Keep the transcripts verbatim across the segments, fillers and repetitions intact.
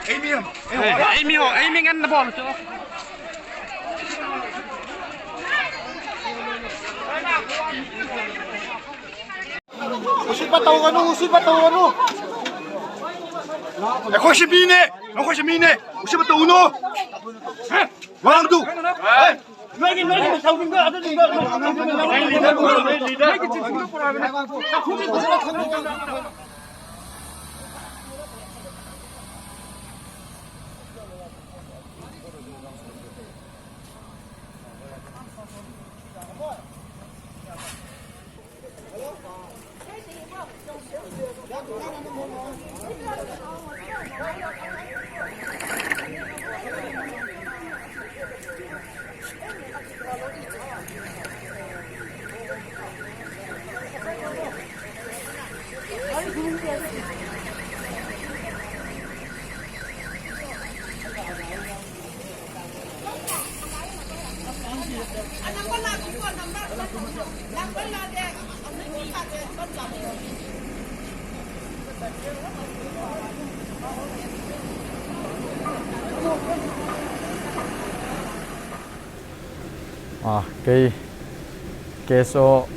Ei mi ho, ei mi ngen na bol chu. Usi pa tau anu, usi pa tau anu. Ako si Mine, ako si Mine, usi pa tau no. Wang tu. Ah, kei K S O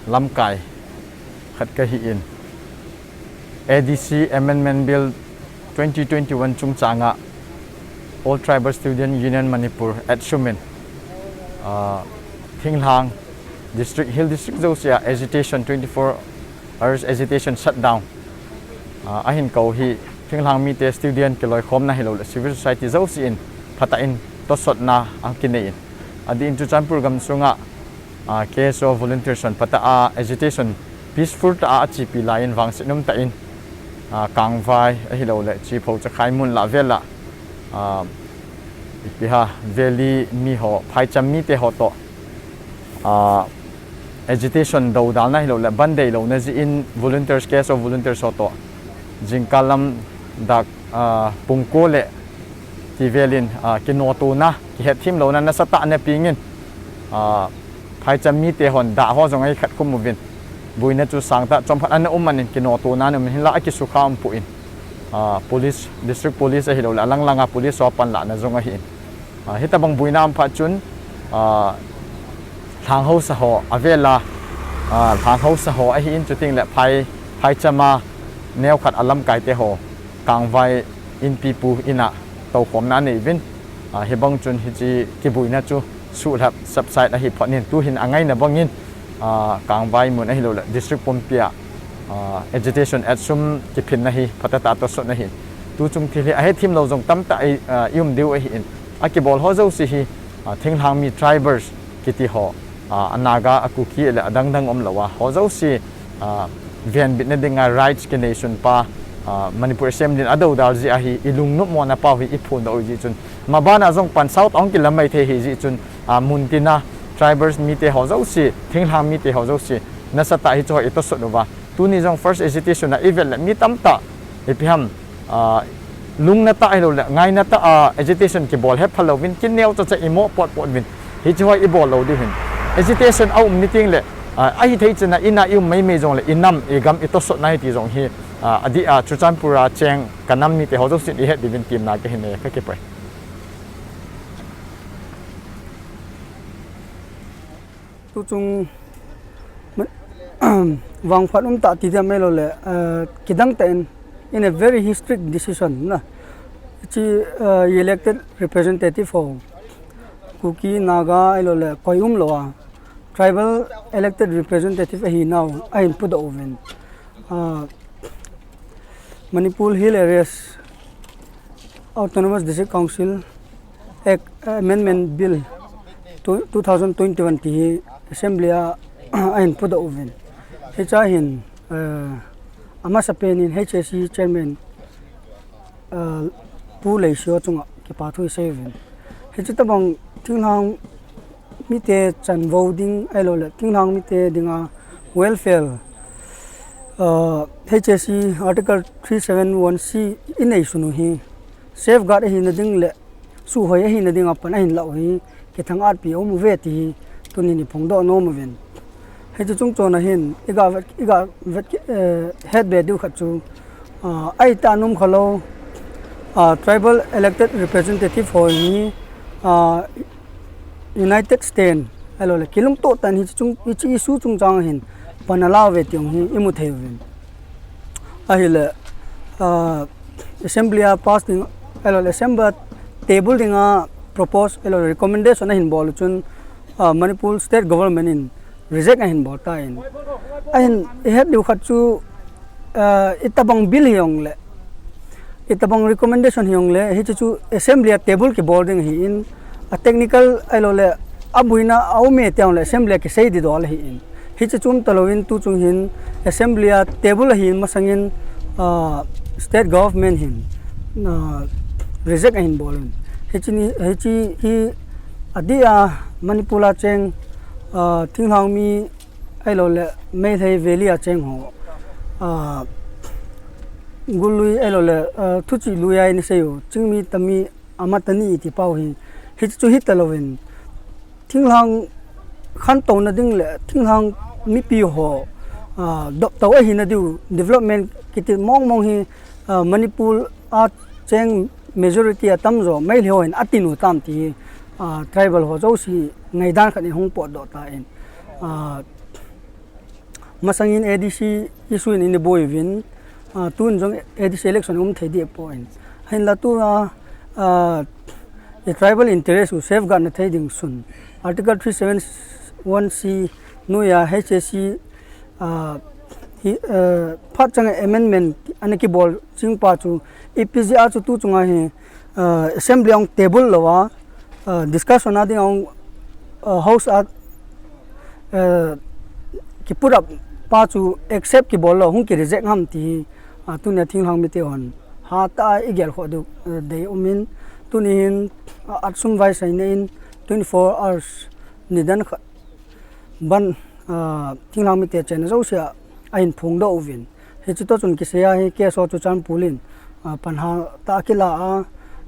lamkai khat kahi in, A D C Amendment Bill twenty twenty-one chungchang a All Tribal Student Union Manipur, ATSUM in, ah, thinglhang district, hill district jouse a agitation, twenty-four hours agitation shutdown, ah, ahin kou hi, thinglhang mite, student kiloikhomna hilou le civil society jouse in phatah in tosotna akinei in, adeh in Churachandpur gamsunga, ah, K S O volunteers hon phatah a agitation peaceful tah a achepi lai in vangset umtah in, ah, Kangvai ahilou le Chipho Chakhai mun lah vel a, ah, ipi ham, valley mi ho, phaicham mite ho toh, ah, agitation dodalna hilou le bandh deilouna jeh in volunteers, K S O volunteers ho toh jingkah lam dak, ah, pung ko le ti vel in, ah, kinotona, kihetthem louna nasatah ana peng in, ah, phaicham mite hon dah ho jong akikhat khum uvin, boina chu sangtah chomkhat ana um man in, kinotona ana um in, hinlah akisukha umpoi in, ah, police, district police ahilou le alang langa police ho panlahna jong ahi in, ah, hitobang boina um phat chun, ah, lhang haosa ho avel a, ah, lhang haosa ho ahi in, chuteng le phai, phaicham a neokhat a lamkaite ho Kangvai Inpipu in a toukhomna anei uvin, ah, hibang chun hiche kiboina chu suhlhap, subside ahi phat in, tuhin angaina bang in, ah, Kangvai mun ahilou le district pumpi a, ah, agitation ATSUM kiphinna hi phatah a tosot ahi. Tuchung thil hi ahetthem lou jong tamtah i, ah, i um diu ahi in, akibol ho jouse hi, ah, thinglhang mi tribals kiti ho, ah, a Naga, a Kuki le adang dang umlou a, ho jouse, ah, venbitna dinga rights kinei sun pa, ah, Manipur Assembly in adodal jeh a hi, i lungnopmona pau hi i phondoh u jeh chun, maban a jong pan South a hung kilamai thei ahi jeh chun, ah, muntina tribals mite ho jouse, thinglhang mite ho jouse, nasatah hiche ho i tosot uva. Tuni jong first agitation a i vet le mi tamtah, ipi ham, ah, lungna tah ahilou le ngaina tah a agitation kibol he phalou vin, kineo chacha i mo potpot vin, hiche ho i bol lou diu hin. Agitation a um ni teng le, ah, ahithei chan a in a i um maimai jong le i nam, i gam i tosotna ahi ti jong hi, ah, adih a Churachandpur a cheng ka nam mite ho jousen i het diuvin temna kahin nei, ka kipah e. Tuchung ma-, vangphat umtah ti diam ahilou le, eh, kidang tah in, in a very historic decision na. Hiche, eh, elected representative ho, Kuki, Naga ahilou le koi umlou a, tribal elected representative ahinau ahin pudoh uvin. Ah, Manipur Hill Areas Autonomous District Council Act Amendment Bill two, two thousand twenty-one ti hi Assembly a ahin pudoh uvin. Hiche a hin, eh, amasapen in H A C Chairman, eh, Pu Leishiho chunga kipa thu isei uvin. Hiche tobang thinglhang mite chanvo ding ahilou le, thinglhang mite dinga welfare, ah, H A C Article three seven one C i neisun u hi safeguard ahina ding le, suhhoi ahina dinga pan ahin lah u hi, kithang-atpi aum uve ti hi, tunin i phongdoh nom uvin. Hiche chungchon a hin, i ga vet, i ga vet, eh, hetbe diu khat chu, ah, ahi ta nom khalou, Tribal elected representative ho hi United Stand ahilou le kilungto tah in hiche issue chungchang hin pan ala uve ti hi imu thei uvin. Ahile assembly a pass ding ahilou le assembly a table dinga propose ahilou le recommendation ahin bol u chun Manipur state government in reject ahin bol tan. Ahin ihet diu khat chu itobang bill hijongle, itobang recommendation hijongle hiche chu assembly a table kibol ding ahin, a technical ahilou le aboina aume tijongle assembly a kisei ding dol ahin. Hiche chu um talouvin tuchung hin assembly a table ahin masangin state government hin reject ahin bol in. Hiche hi adih a Manipur a cheng thinglhang mi ahilou le Meitei Valley a cheng ho gullui ahilou le thuchih lui a inasei u chingmi tami amatani iti pau hi, hiche chu hitalouvin thinglhang khantouna ding le thinglhang mipi ho doptou ahina diu development kiti mongmong hi Manipur a cheng majority atamjo Meitei ho hin atin u tam ti hi tribal ho jouse ngaidan khat in hung potdoh tan. Masangin ADC issue in ina boi uvin, tun jong ADC election um thei deh poi. Hinla tua tribal interest u safeguard na thei ding chun Article three seven one C noiya HAC hi phat chang amendment ana kibol ching pa chu ipi jeh a chu tuchunga hi assembly a hung table louva discussion a ding a hung house a ki put up pa chu accept kibol lou hung ki reject ham ti hi tunia thinglhang mite hon hatah a igel khoh diu dei umin, tuni hin atsum vaisaina in twenty four hours nidan khat ban thinglhang mite chenna jouse a ahin phongdoh uvin. Hiche toh chun kisei a hi KSO Churachandpur in pan hatah a kila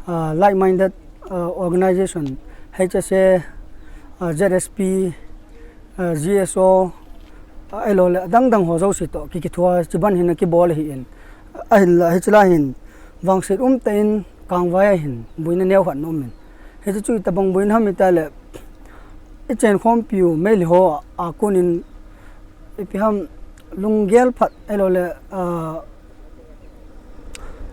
a like minded organization HSA, ZSP, GSO ahilou le adangdang ho jouse toh ki kithoa hiche ban hin akibol ahin, ahinla hiche lai hin vangset umtah in Kangvai a hin boina neokhat ana umin. Hiche chu itobang boina ham itile ichenkhompiu Meitei ho a konin ipi ham lunggel phat ahilou le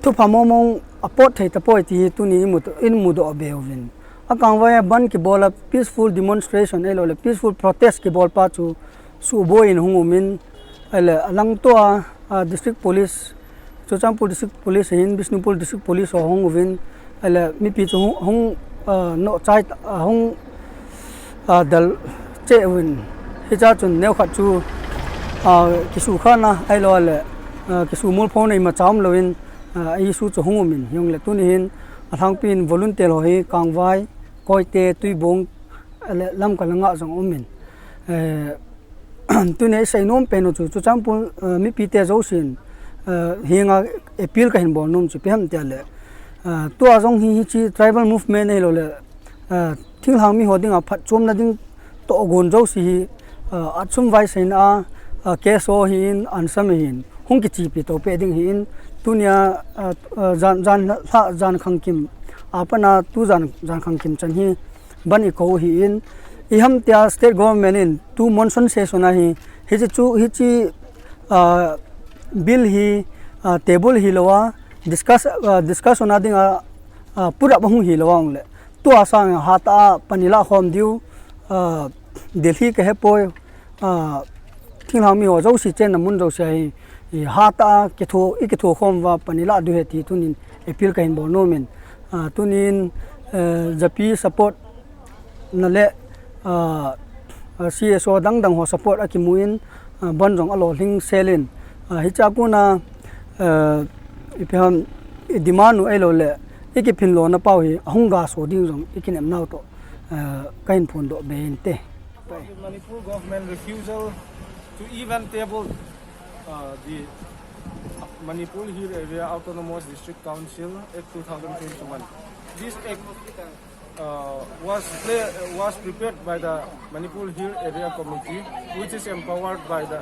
thupha mongmong apot thei tapoi ti hi tuni imudoh be uvin. A Kangvai a ban kibol a peaceful demonstration ahilou le peaceful protest kibol pa chu suboi in hung umin, ahile alangtoa district police, Churachandpur District Police ahin Bishnupur District Police ho hung uvin, ahile mipi chu hung nohchai hung del cheh uvin. Hichea chun neokhat chu kisukhana ahilou le kisumolphona imacha umlouvin issue chu hung umin, hijongle tuni hin alhangpi in volunteer ho hi Kangvai, Koite, Tuibong le Lamka langa jong umin. Tunia isei nom pen u chu Churachandpur mipite jousen henga appeal kahin bol nom chu ipi ham itile tua jong hi hiche tribal movement ahilou le thinglhang mi ho dinga phatchomna ding tohgon jouse hi atsum vaisaina a KSO hin ansam ahin hung kichepi tohpeh ding ahin, tunia jan, jan lha, jan khangkim a pat a tu jan, jan khangkim chan hi ban ikou ahin, iham tia state government in tu monsoon session a hi hiche chu hiche bill hi table hilouva discuss, discussion a dinga put up ahung hilouva jongle tua sanga hatah a pan ilah khom diu Delhi kahepoi, thinglhang mi ho jouse chenna mun jouse a hi hatah a ikitho khom uva pan ilah diu ahi ti tunin appeal kahin bol nomin, tunin japi support na le CSO dangdang ho support akimun, ban jong alolhing selin, hichea kona ipi ham demand u ahilou le ikiphinlona pau hi ahung gaso ding jong ikinepnau toh kahin phondoh be inte. The Manipur government refusal to even table the Manipur Hill Area Autonomous District Council Act two thousand twenty-one. This act uh, was, play, was prepared by the Manipur Hill Area Committee, which is empowered by the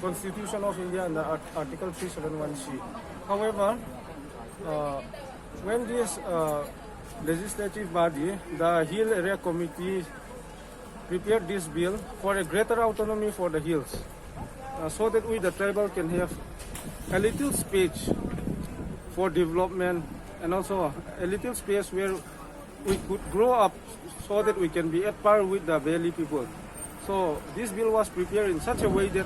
Constitution of India under Article three seven one C. However, uh, When this uh, legislative body, the Hill Area Committee, prepared this bill for a greater autonomy for the hills, uh, so that we, the tribal, can have a little space for development and also a little space where we could grow up so that we can be at par with the valley people. So this bill was prepared in such a way that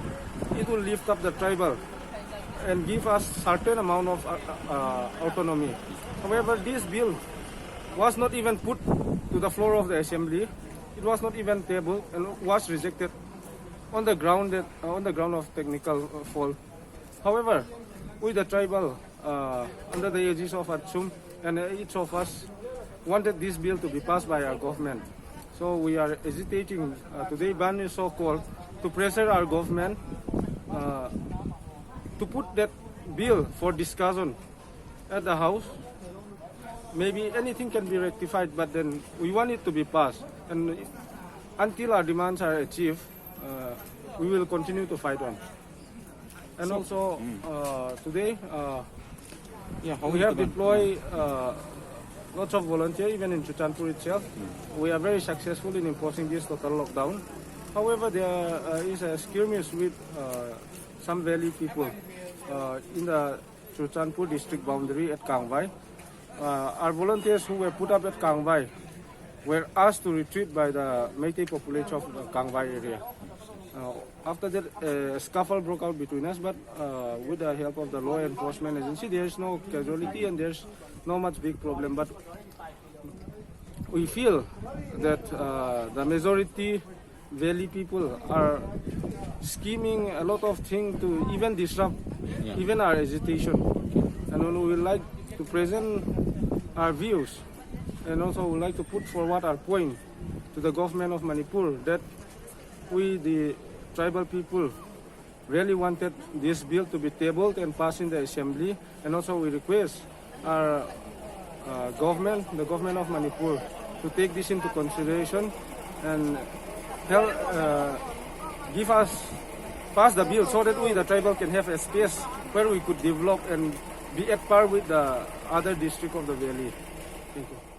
it will lift up the tribal and give us certain amount of uh, uh, autonomy. However, this bill was not even put to the floor of the assembly. It was not even tabled and was rejected on the ground that, uh, on the ground of technical uh, fault. However, we, the tribal, uh, under the aegis of ATSUM, and uh, each of us wanted this bill to be passed by our government. So we are agitating uh, today, Bani so-called, to pressure our government uh, to put that bill for discussion at the house. Maybe anything can be rectified, but then we want it to be passed. And until our demands are achieved, uh, we will continue to fight on. And also, uh, today, uh, Yeah, how we is have the deployed uh, lots of volunteers, even in Churachandpur itself. We are very successful in enforcing this total lockdown. However, there uh, is a skirmish with uh, some valley people uh, in the Churachandpur district boundary at Kangvai. Uh, our volunteers who were put up at Kangvai were asked to retreat by the Meitei population of the Kangvai area. Uh, after that, a scuffle broke out between us, but uh, with the help of the law enforcement agency, there is no casualty and there's no much big problem. But we feel that uh, the majority valley people are scheming a lot of things to even disrupt Yeah. even our agitation. And we would like to present our views, and also would like to put forward our point to the government of Manipur that we, the tribal people, really wanted this bill to be tabled and passed in the assembly, and also we request our uh, government, the government of Manipur, to take this into consideration and help uh, give us pass the bill so that we, the tribal, can have a space where we could develop and be at par with the other district of the valley. Thank you.